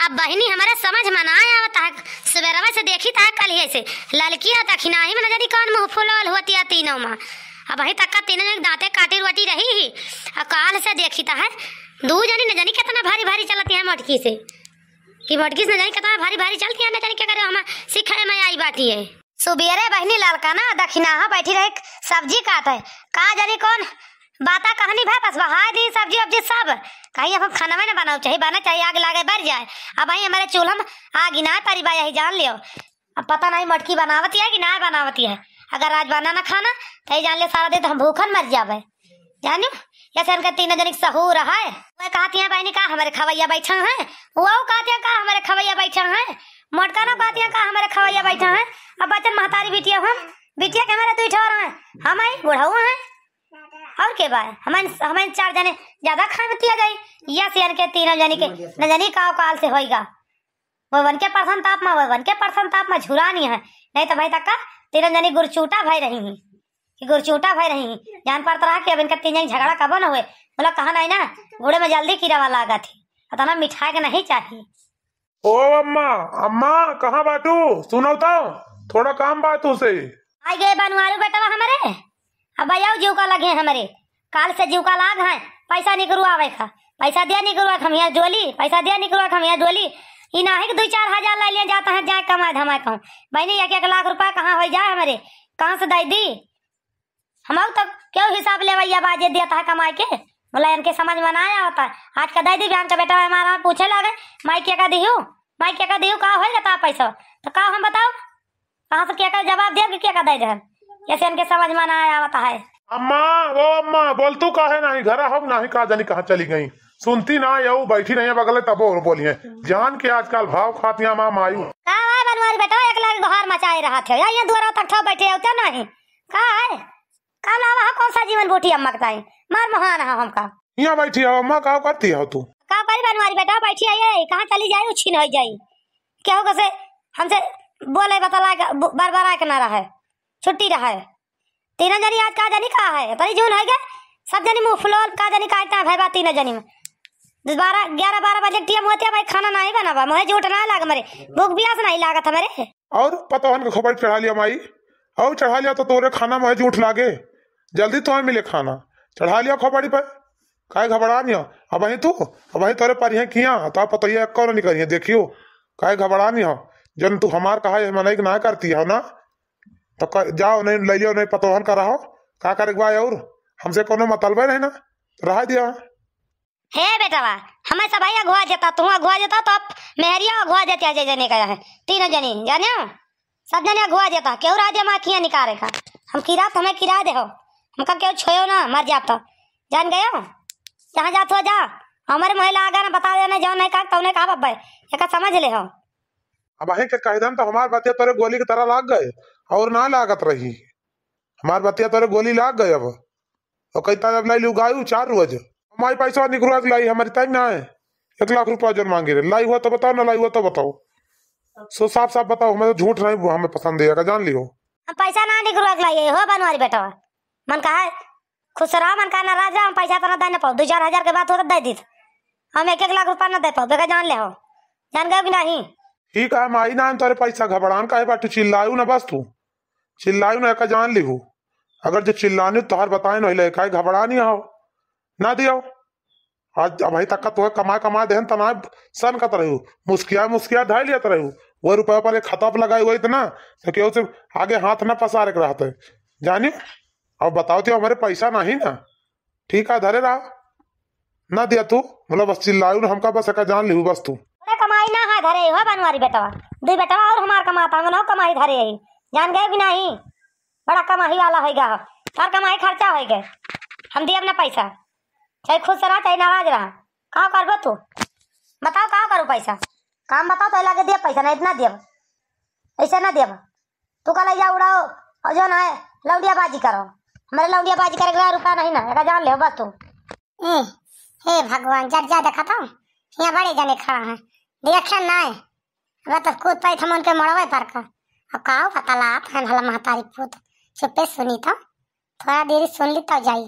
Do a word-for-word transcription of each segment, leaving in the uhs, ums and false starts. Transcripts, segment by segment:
अब बहिनी, हमरे समझ मा ना आवत है, सुबेरवा से देखित है कलिहे से, ललकी और दखिनाही मा न जानी कौन मुँह फुलौल होती है तीनों मा। अबहीं तक का तीनों जनी दाँते काटी रोटी रही ही, और काल से देखित है दू जनी न जानी कितना भारी भारी चलती है मोटकी से, कि मोटकी से न जानी कितना भारी भारी चलती है, न जानी क्या करे, हम सिखाए मा आई बाटी है। सुबेरे बहिनी ललका ना दखिनाहा बैठी रहे, सब्जी काटे, का जानी कौन बाता कहनी भा, बस बहाय दी सब्जी वब्जी सब। कहीं अब हम खाना में ना बनाओ, चाहे बने चाहे आग लागे बर जाए, अबहीं हमरे चूल्हा मा आग ही ना परी बा, यही जान लियो। अब पता नहीं मोटकी बनावती है कि ना बनावती है। अगर आज बना ना खाना, तो यही जान लियो सारा दिन तो हम भूखन मर जाबे। जानियो, जैसे इनके तीनों जनी के सहूर है। वह कहती हैं, "बहिनी, का हमरे खवैया बैठा है?" वो कहती हैं, "का हमरे खवैया बैठा है?" मोटका ना कहती हैं, "का हमरे खवैया बैठा है?" अब बचन महतारी बिटिया हम, बिटिया के हमारे दुई ठो रहे, हम आई बुढ़ऊ हैं, और के बा? हमारे, हमारे चार जने ज्यादा खाए में तिया जाई। या से इनके तीनों जनी के न जानी का काल से होइगा। वो वन के परसन ताप मा, वो वन के परसन ताप मा झुरानी है, नहीं तो भाई तक का तीनों जनी गुरचूटा भई रही हैं। कि गुरचूटा भई रही। जान पड़त रहा कि अब इनका तीन जनी झगड़ा कबो न हुए। बोला, "कहा नहीं ना, गुड़े में जल्दी किरवा लागत ही, अतना मिठाई के नहीं चाही।" ओ अम्मा, अम्मा, कहाँ बाटू? सुनो तो, थोड़ा काम बा तू से। आई गए बनवारू बेटवा हमरे, अब आयो जीव का लगे हमरे, काल से जीव का लाग है, पैसा निकरुआवे का, पैसा दिया निकरुआ के हम यहाँ जोली, पैसा दिया निकरुआ के हम यहाँ जोली। ई नाहीं कि दुई चार हजार लै लिया जाता है, जाए कमाए धमाए कहूँ। बहिनी, एक एक लाख रुपया कहाँ होइ जाए हमरे, कहाँ से दइ दी? हमहू तो केहू हिसाब लेवैया बाजे देता है कमाए के, बोला इनके समझ में ना आवता है। आज का दइ दी, बिहान का बेटा हमारा पूछे लागे, "माई के का दिहू, माई के का दिहू, का होइगा ता पैसा?" तो का हम बताओ, कहाँ से के का जवाब देब कि के का दइ देहन? जैसे इनके समझ में ना आवता है। अम्मा, ओ अम्मा, बोल तू काहे नहीं, घरा हो नहीं, का जानी कहाँ चली गई, सुनती ना, यऊ बैठी नहीं है बगले, तबो और बोली है, जान के आजकल भाव खाती हैं अम्मा मायू। का है बनवारी बेटा, एक लाख गोहार मचाए रहा थे, या ये दुआरा तक ठो बैठे होते नहीं, का है? का लावा है, कौन सा जीवन बूटी अम्मा के ताई? मार महान है हमका। यहाँ बैठी हो अम्मा, का करती हो तू? का करी बनवारी बेटा, बैठी है ये, कहाँ चली जाई, उछिन हो जाई। केहू के से हमसे बोले बतला के, ब-, बरबरा के ना रहे, छुट्टी रहे। तीनों जनी आज का जानी का है, परी जून हो गए, सब जनी मुँह फुलोल का जानी का इतना भय बा तीनों जनी में। दस, बारह, ग्यारह, बारह बजे टीएम होती है भाई, खाना नहीं बनावा, मुझे झूठ ना लाग मरे, भूख प्यास नहीं लागत हमारे। और पतोहन के खोपड़ी चढ़ा लिया माई, और चढ़ा लिया तो तोरे खाना में जूठ लागे, जल्दी तुम्हें मिले खाना, चढ़ा लिया खोपड़ी पर, काहे घबरा नहीं हो? अब वहीं तू, अब वहीं तोरे पर हैं किया, तो आप पतोहिया कौन नहीं करिए, देखियो, काहे घबरा नहीं हो? जन तू हमार कहा है, मनई के ना करती हो ना, तो क-, जाओ नहीं, ले लियो नहीं, पतोहन का रहो, का करे के बा और? हमसे कोनो मतलबे नहीं ना, रहा दिया। हे बेटवा, हमें सब भाई अगुआ जेता, तू अगुआ जेता, तो अब मेहरिया अगुआ जेतिया जे जने का है, तीनों जनी, जानियो? सब जने अगुआ जेता, केहू रह दे हमार खिया निकारे का। हम किरा तो हमें किरा दे हो, हमका केहू छोयो ना, मर जाता। जान गयो? जहाँ जात हो जा, हमारे मोहे लागा ना बता देना, जौन नहीं कहा, तौने कहा बब्बे, एका समझ ले हो। अब अहीं के कह देन तो हमार बतिया तोरे गोली की तरह लाग गए और ना लागत रही। हमार बतिया तोरे गोली लाग गए अब। और कहता जब लाई लू गायू चार रोज। हमारी पैसा निकलवा के लाई, हमारी तंग ना है। एक लाख रुपया जन मांगे रे। लाई हुआ तो बताओ, ना लाई हुआ तो बताओ। सो साफ साफ बताओ, हमें तो झूठ नहीं हुआ, हमें पसंद है, का जान लियो। हम पैसा ना निकलवा के लाई हो बनवारी बेटवा। मन कहा है, खुश रहा, मन कहा नाराज रहा, हम पैसा तो ना दे ना पाओ। दो चार हजार के बात हो तो दे दीत। हम एक एक लाख रुपया ना दे पाओ, बेका जान ले हो। जान गयो कि नहीं? ठीक है, हम आई ना, हम तोरे पैसा घबरान काहे बाटू, चिल्लायू ना बस तू। चिल्लायू ना, एका जान लिहू। अगर जो चिल्लानी तोहर बताए नहीं ले, काहे घबरा नहीं हो। ना दियो। आज अब भाई तक तो कमाए, कमाए देहन तना सन कत रहू। मुस्किया, मुस्किया धाई लियत रहू। वो रुपया पर एक खाता पर लगाए हुआ इतना, तो केहू से आगे हाथ ना पसारे के रहते। जानी? अब बताओ तो हमारे पैसा नहीं ना। ठीक है, धरे रहा। ना दिया तू, बोला बस चिल्लायू ना हमका, बस एका जान लिहू बस तू। अरे कमाई ना है धरे हो बनवारी बेटवा। दुई बेटवा और हमार कमाता, हम ना कमाई धरे है। जान गए कि नहीं? बड़ा कमाई वाला होइगा हो। तार कमाई खर्चा होइगा। हम दियब ना पैसा। चाहे खुश रहा, चाहे नाराज रहा। का करबो तू? बताओ का करू पैसा? काम बताओ तो लागे दियब पैसा, नहीं इतना दियब। ऐसे ना दियब। तू का लइया उड़ाओ और जौन है लौंडिया बाजी करो। हमारे लौंडिया बाजी करे के रुपया नहीं ना, एका जान ले बस तू। ए, हे भगवान, जब जा देखा था, यहाँ बड़े जने खड़ा हैं। देखे ना है। अब तो कूद पाई था मन के मड़वे पर का। अब काओ पता लात है भला महतारी पूत। चुप्पे सुनी तो, थोड़ा देरी सुन ली तो जाई।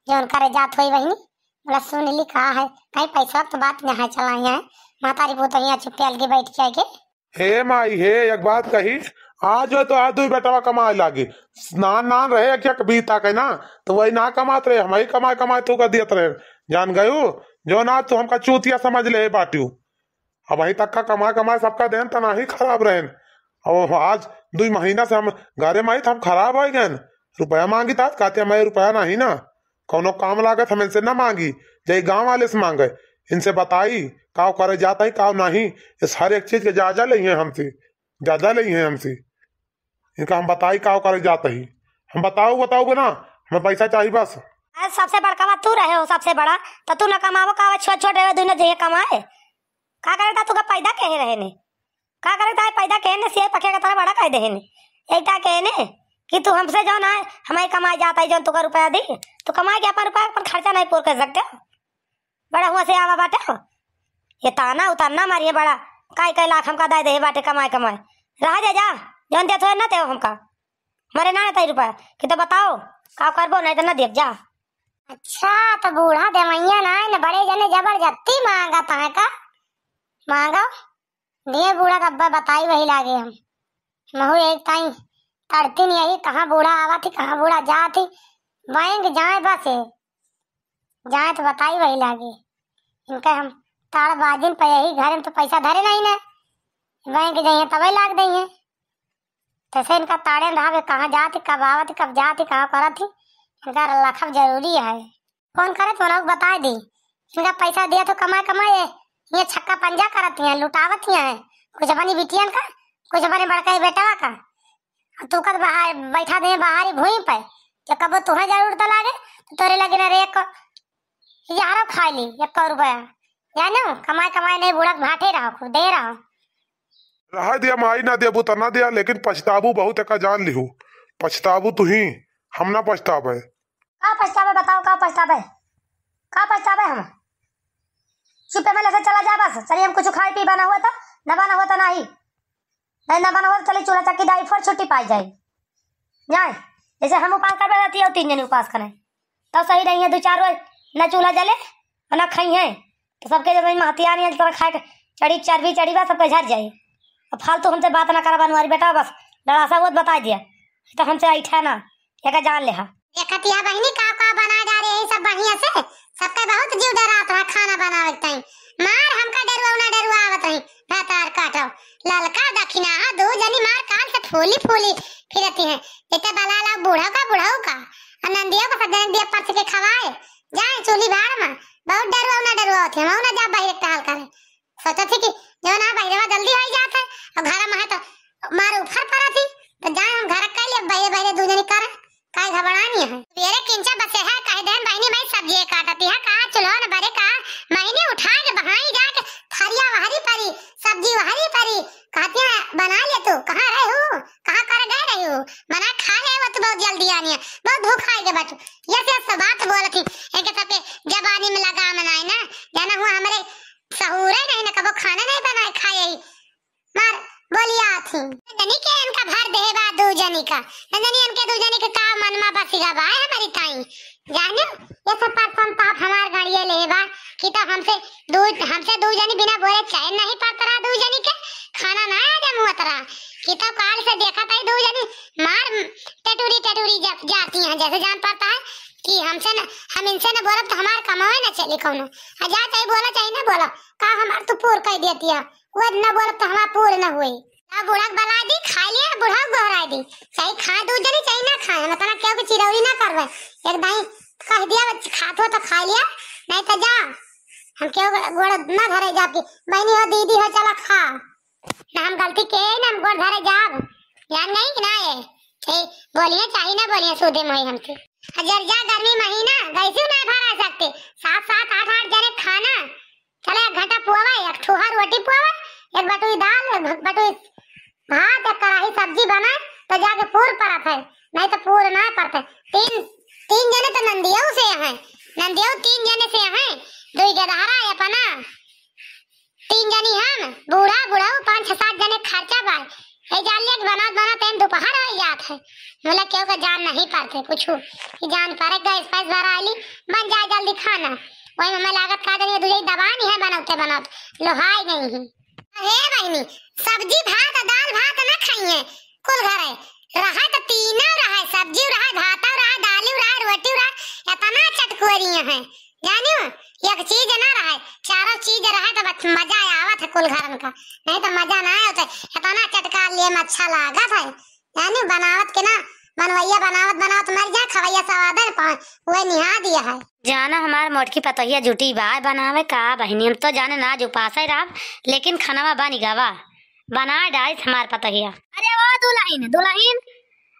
जौन करे जात होई बहिनी, बोला सुन ली का है, कहीं पैसा तो बात यहाँ चलाई है। महतारी पूत हियाँ चुप्पे अलगे बैठ के आके। हे माई, हे, एक बात कही, आज हो तो आज दुई बेटवा कमाए लागे। नान नान रहे, एक एक बीता के ना, तो वही ना कमात रहे, हम ही कमाए कमाए तू का दियत रहे। जान गयू, जो ना तू हमका चूतिया समझ ले बाटियो। अब वहीं तक का कमाए कमाए सबका देन तना ही खराब रहेन। अब आज दुई महीना से हम घरे में आई, तो हम खराब हो गए। रुपया मांगी तात, कहते, "मैं रुपया नहीं ना, कौनो काम लागत हम इनसे ना मांगी, जाई गाँव वाले से मांगे, इनसे बताई का करे जात है, का नहीं।" इस हर एक चीज के जायजा लेइहैं हमसे, जायजा लेइहैं हमसे। इनका हम बताई का करे जात है, हम बताऊ, बताऊ ना, हमें पैसा चाहिए बस। अरे, सबसे बड़का बात तू रहे हो, सबसे बड़ा, तो तू ना कमावो का, छोट छोट रहे, दुई ना जइहे कमाए। का करे ता तू का पैदा कहे रहे ने? का करे ता पैदा कहे ने, सियाई पखे का तरह बड़ा कह दे ने। एक ता कहे ने कि तू हमसे जो ना है, हमारी कमाई जाता है, जो तू का रुपया दी, तू कमाई के अपन रुपया, अपन खर्चा नहीं पूर कर सकते हो। बड़ा हुआ से आवा बाटे हो, ये ताना उतारना मारिए बड़ा, काई काई लाख हमका दे दे बाटे कमाए कमाए। रहा दे जा, जौन देत हो ना ते हमका, मरे ना तई रुपया कि तो बताओ, का करबो, नहीं तो ना देब जा। अच्छा, तो बूढ़ा देवैया ना है न, बड़े जने जबरदस्ती मांगत है का? मांगो, दिए बूढ़ा का अब्बा बताई वही लागे हम। महू एक ताई तड़ती नहीं यही, कहाँ बूढ़ा आवा थी, कहाँ बूढ़ा जा थी, बैंक जाए बस है, जाए तो बताई वही लागे। इनका हम ताड़ बाजिन पे यही घर में तो पैसा धरे नहीं ना, बैंक जाइए तबे लाग दइए। तैसे इनका ताड़े रहा, वे कहाँ जात, कब आवत, कब जात, कहाँ करत ही, इनका रखब जरूरी है। फोन करे तो लोग बताए दी, इनका पैसा दिया तो कमाए कमाए, ये छक्का पंजा करत हैं, लुटावत हैं, कुछ अपनी बिटियन का, कुछ अपने बड़का बेटवा का। तू कद बाहर बैठा दे बाहरी भूमि पे, जब कबो तुहे जरूरत लागे तो तोरे लगे ना रे एक यारो खा ली एक रुपया, जानो कमाए कमाए नहीं बुढ़क भाटे रहो, खूब दे रहो। रहा दिया माई, ना देबू त ना दिया, लेकिन पछताबू बहुत, एका जान लिहू। पछताबू तू ही, हम ना पछताबे। का पछताबे बताओ, का पछताबे? का पछताबे हम? चुपे में से चला जा बस। चलिए हम कुछ खाई पी बना हुआ था, ना बना हुआ था नहीं। नहीं ना बना हुआ तो चलिए चूल्हा चक्की डाई फोर छुट्टी पाई जाए। जाए, जैसे हम उपास कर बैठती हो, तीन जने उपास करें, तब सही रही है। दो चार रोज ना चूल्हा जले और ना खाई है, तो सबके जब महतिया नहीं है, तो खाए के चढ़ी, चर्बी चढ़ी बा, सबके झड़ जाए। अब फालतू हमसे बात ना करा बनवारी बेटा, बस लड़ासा वो बता दिया, तो हमसे ऐठा ना, एका जान लेहा। देखत या बहिनी का का बना जा रहे हैं सब बढ़िया से, सबका बहुत जीव डरात रहा खाना बनावे के टाइम। मार हमका डरुआ ना डरुआ आवत रही, भतार काटो। ललका दखिना हा दू जनी मार काल से फूली फूली फिरती हैं। इते बला ला बूढ़ो का, बूढ़ो का, और नंदियो का सब जने दिया परस के खवाए। जाए चूल्ही भाड़ में, बहुत डरुआ ना डरुआ होते हैं, वहू ना जा बहिरे टहल करे। सोचत ही कि जवन आ बहिरवा जल्दी होई जात है, और घर में है तो मार उफर पड़त ही, तो जाए हम घर कर लिए, बहिरे बहिरे दू जनी कर, काहे घबरानी है? मेरे किंचा बसे है, कह देन बहिनी माई सब्जी काटती है, कहाँ चुल्हो न बरे का, महीने उठा के बहाई जाके थरिया वहरी परी, सब्जी वहरी परी, कहती है बना ले तू, कहाँ रहे हो, कहाँ कर गए रहे हो, बना खा ले वो तू बहुत जल्दी आनी है, बहुत भूख आएगी बच्चों। ये से सब बात बोलत ही, इनके सबके जबानी में लगाम नाई ना, जाना हुआ हमरे सहूरे नहीं ना, कबो खाना नहीं बनाए खाए ही। मार बोलिया थी। नंदनी के इनका भर देहे बा दू जनी का। नंदनी इनके दू जनी के का मन मा बसिगा बा, ए हमारी ताई। जाने, ये सब पर संताप हमार गाड़िए ले बा कि तो हमसे दू, हमसे दू जनी बिना बोले चैन नहीं पड़त रहा, दू जनी के खाना ना आ जाए मुँह तरा। कि तो काल से देखा ताई दू जनी मार टटूरी टटूरी जा, जाती हैं, जैसे जान पड़ता है कि हमसे न, हम इनसे न बोलब तो हमार कमावे न चली कौनो। आ जा चाहे बोला चाहे न बोला, का हमार तू पूर कर देती है, वो न बोलब तो हमार पूर न हुई। आ बूढ़ा के बला दी, खा लिया, बूढ़ा के गोहराई दी, चाहे खाए दू जनी चाहे ना खाए, हम इतना केहू के चिरौरी ना करबे। एक दाई कह दिया, "बच्ची खात हो तो खा लिया, नहीं तो जा।" हम केहू के गोड़ ना धरे जाब कि बहनी हो, दीदी हो, चला खा। ना हम गलती के, ना हम गोड़ धरे जाब। जान गई कि ना ये? ए, बोलिए चाहे ना बोलिए, सूदे में हमसे। आ जर जा गर्मी महीना, गैसू ना भरा सकते। सात, सात, आठ, आठ जने खाना। चले एक घंटा पुआवा, एक ठोहा रोटी पुआवा, एक बटुई दाल, एक भ-, बटुई भात, एक कढ़ाई सब्जी बनाए, तो जाके पूर परत है, नहीं तो पूर ना परत है। तीन, तीन जने तो नंदियों से हैं, नंदियों तीन जने से हैं, दुई गदहरा है अपना। तीन जनी हम, बूढ़ा, बुढ़ऊ, पाँच छह सात जने खर्चा बा। ए जान लिया कि बनात बनात एम दोपहर हो जात है। मुला केहू का जान नहीं पाते कुछ, कि जान पारे गैस फैस भरा ली, बन जाए जल्दी खाना। वही में हमें लागत का जनी दुई दबानी है बनौते बनौत, लोहाई गई है। अरे बहिनी, सब्जी भात, दाल भात ना खाइए, कुल घर है, रहे तो तीनों रहे, सब्जी रहे, भात रहे, दाल रहे, रोटी रहे, इतना चटकोरी है, जानियो, एक चीज ना रहे, चारों चीज रहे तो बस मजा आवत है कुल घरन का, नहीं तो मजा ना आवत है। इतना चटका लिए में अच्छा लागत है, जानियो, बनावत के ना, बनवैया बनावत बनावत मर जाए, खवैया स्वाद न पाए, वह निहा दिया है। जाना हमार मोटकी पतोहिया जुटी बा बनावे का बहिनी, हम तो जाने ना आज उपासे रहब, लेकिन खनवा बन गवा, बनाए डारिस हमार पतोहिया। अरे ओ दुलहिन, दुलहिन,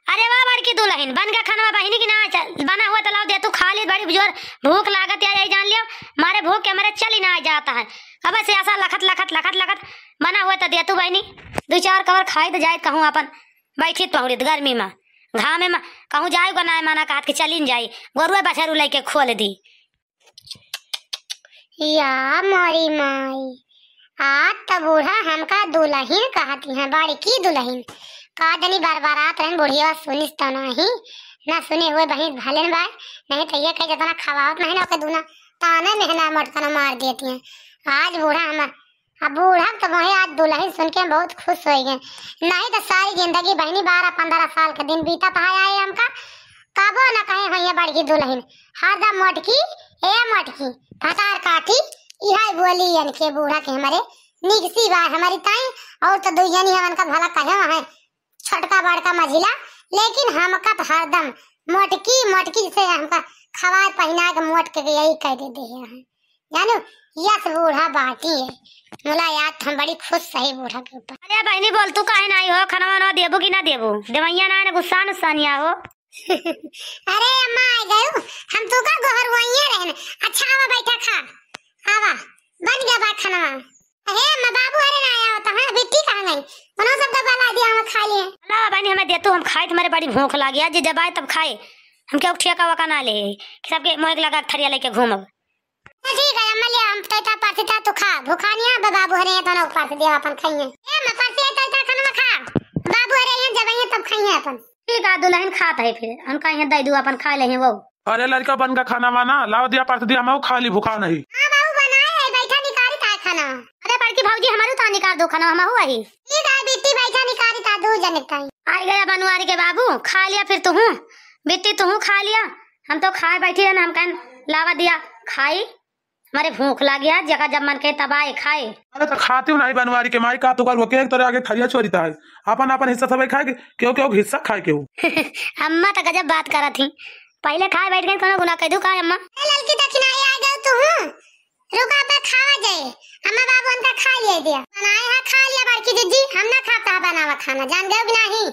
अरे वाह बड़की दुलहिन, बन गया खनवा बहिनी की ना? चल, बना हुआ तो लाओ दे तू, खा ली, बड़ी जोर भूख लागत है, यही जान लियो, मारे भूख के मारे चली ना जाता है। अब से ऐसा लखत, लखत, लखत, लखत बना हुआ तो दे तू बहिनी, दो चार कवर खाई तो जाए कहूँ अपन, बैठी पहुड़ित गर्मी में, घामे में, कहूँ जाए को ना मना कहत के चलिन जाई, गोरुए बछरू लइके खोल दी। या मोरी माई, आज त बूढ़ा हमका दुलहिन कहती हैं, बड़की दुलहिन। का जनी बरबरात रहन बुढ़िया, सुनिस त नाही, ना सुने हुए बहिन भलेन बाय, नहीं त ये कहे जतना खवावत नहीं ना ओके दूना, ताने मेहना मोटकना मार देती हैं। आज बूढ़ा हमर, अब बूढ़ा त मोहे आज दुलहिन सुन के हम बहुत खुश होइ गए, नहीं त सारी जिंदगी बहिनी बारह पन्द्रह साल के दिन बीतत है आए हमका, कबो न कहे होइए बड़की दुलहिन, हरदम मोटकी, ए मोटकी, भतार काटी, इहै बोली इनके बूढ़ा के हमरे निकसी बा हमरी ताई, और तो दुई जनी हमन का भला कहे है, छोटका बड़का मझिला, लेकिन हमका तो हरदम मोटकी, मोटकी से हमका खवाए पहिनाए के मोट के यही कह दे दे है। जानो, यस बूढ़ा बाटी है। मुला याद हम बड़ी खुश सही बूढ़ा के ऊपर। अरे बहिनी बोल, तू काहे नाही हो? खनवा ना देबू कि ना देबू? देवैया ना, ना गुस्सा नुस्सानिया हो। अरे अम्मा आ गयू, हम तू का गोहर वइये रहन। अच्छा आवा बैठा खा, आवा, बन गया बा खनवा। अरे अम्मा बाबू अरे ना आया होता है, बिट्टी कहाँ गई? उन्हों सब का बला दिया हम खा लिए। ना बहिनी हमें दे तू, हम खाई, तुम्हारे बड़ी भूख लागी आज, जब आए तब खाए। हम क्यों ठेका वका ना ले, कि सबके मोह लगा के थरिया लेके घूमब। तो ठीक है अम्मा, ले हम तो इतना परसी था, तू खा, भूखा नहीं है, बाबू हरे हैं, तो ना परसी दिया अपन खाइए। ए अम्मा परसी है तो इतना खाना में खा, बाबू हरे हैं, जब आइए तब खाइए अपन। ठीक है दुलहिन खात है फिर, उनका यहाँ दे दू अपन खा ले वो। अरे लड़का बन का खाना वाना, लाओ दिया परसी दिया, हम खा ली, भूखा नहीं। हाँ बाबू बनाए है, बैठा निकारी था खाना। अरे बड़की भौजी हमारू ता निकार दो खाना, हम वही। ठीक है बिट्टी बैठा निकारी था दो जने ताई। आ गया बनवारी के बाबू, खा लिया फिर तू, बिट्टी तू खा लिया। हम तो खाए बैठी रहन, हम कहन लावा दिया खाई, हमारे भूख लागी है, जगह जब मन के तब आए खाए। अरे तो खाती हूँ नहीं बनवारी के माई, का तू कर वो के तोरे आगे थरिया छोड़ी ता है, अपन अपन हिस्सा सबे खाए के, क्यों क्यों हिस्सा खाए के हो। अम्मा तो गजब बात करत ही, पहले खाए बैठ गई, कोनो गुनाह कह दू का अम्मा? ए ललकी दखिनाई आ गयो तू हूँ, रुका अब खावा जाए, अम्मा बाबू उनका खा लिए दिया, बनाए है खा लिया बड़की जिज्जी, हम ना खाता है बनावा खाना, जान गयो कि नहीं?